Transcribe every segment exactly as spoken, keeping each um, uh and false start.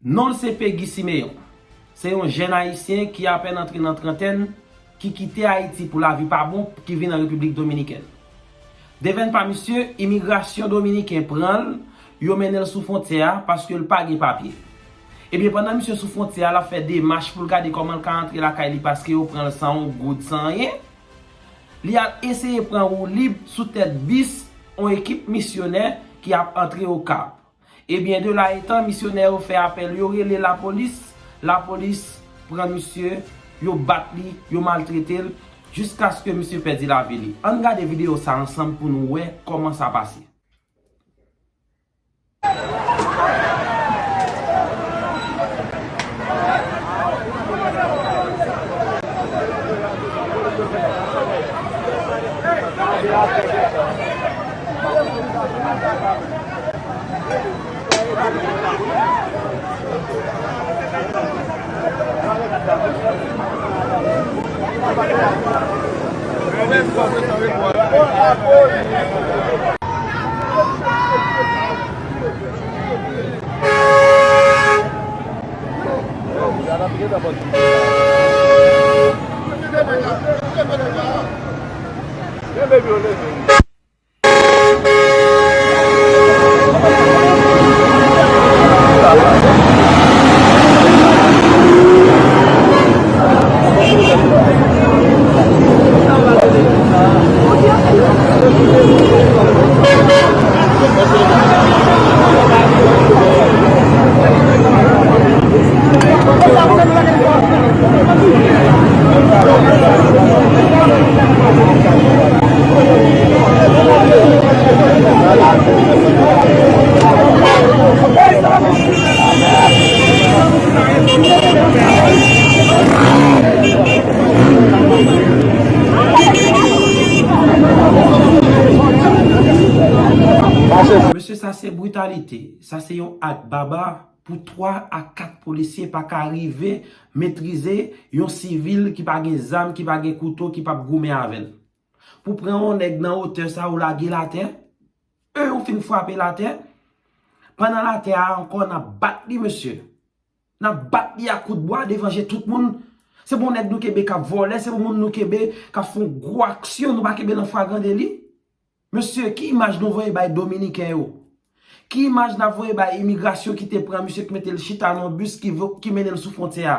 Non l se Peggy Siméon. Se yon jèn ayisyen ki apèn antre nan trantèn, ki kite Ayiti pou lavi pa bon, ki vin an Repiblik Dominikèn. Devèn pa misye, imigrasyon dominiken pran l, yo mennen l sou fwontyè a paske l pa gen papye. Ebyen, pandan misye sou fwontyè a, l ap fè demach pou l gade kòman l ka antre lakay li paske yo pran l san yon goud, san anyen. Li al eseye pran woulib sou tèt bis yon ekip misyonè ki ap antre Okap. Ebyen, de la etan, misyonè yo fè apèl, yo rele lapolis, lapolis pran misye, yo bat li, yo maltrete l, jiskaske misye pèdi lavi li. Ann gade videyo sa ansanm pou nou wè kòman sa pase. Mesye, sa se britalite. Sa se yon ak baba pou twa a kat polisye pa ka rive metrize yon sivil ki pa gen zam, ki pa gen kouto, ki p ap goumen avè l. Pou pran yon nèg nan wotè sa, ou lage l atè, e ou fin frape l atè, pandan l atè a ankò, n ap bat li, mesye. N ap bat li ak kout bwa devan je tout moun. Se pou yon nèg nou kenbe k ap vòlè, se pou moun nou kenbe k ap fè yon gwo aksyon, nou pa kenbe l an fragran deli. Mesye, ki imaj nou voye bay Dominiken yo? Ki imaj n ap voye bay imigrasyon ki te pran misye, ki mete l chita nan yon bis, ki vo-, ki mennen l sou fwontyè a?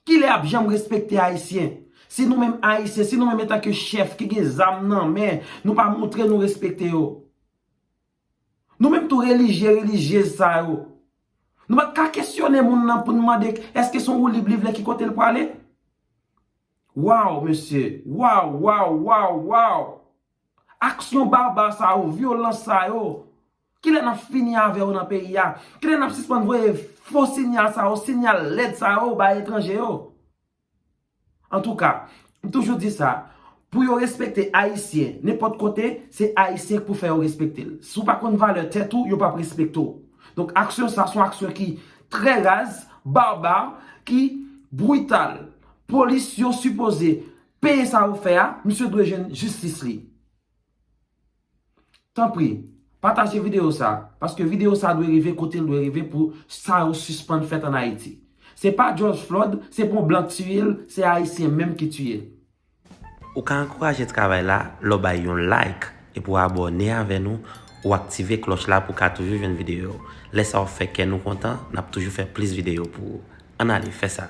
Kilè y ap janm respekte Ayisyen? Si nou menm Ayisyen, si nou menm antanke chèf ki gen zam nan men, nou pa montre nou respekte yo. Nou menm tou relijye, relijyez sa yo. Nou pa t ka kesyone moun nan pou n mande èske se yon woulib li vle, ki kote l prale? Waw, mesye. Waw, waw, waw, waw. Aksyon baba sa yo, vyolans sa yo. Kilè n ap fini avè yo nan peyi a? Kilè n ap sispann voye fo siyal sa yo, siyal lèd sa yo bay etranje yo? Antouka, m toujou di sa, pou yo respekte Ayisyen, nenpòt kote, se Ayisyen k pou fè yo respekte l. Si w pa konn valè tèt ou, yo p ap respekte w. Donk, aksyon sa, se yon aksyon ki trè raz, baba, ki brital. Polis yo sipoze peye sa yo fè a, misye dwe jwenn jistis li. Tanpri, pataje videyo sa, paske videyo sa dwe rive kote l dwe rive pou sa yo sispann fèt ann Ayiti. Se pa George Floyd, se pa yon blan k tiye l, se Ayisyen menm ki tiye l. Ou ka ankouraje travay la lè w bay yon like epi w abòne avè nou, ou aktive klòch la pou w ka toujou jwenn videyo yo. Lè sa w ap fè kè nou kontan, n ap toujou fè plis videyo pou ou. Ann ale, fè sa!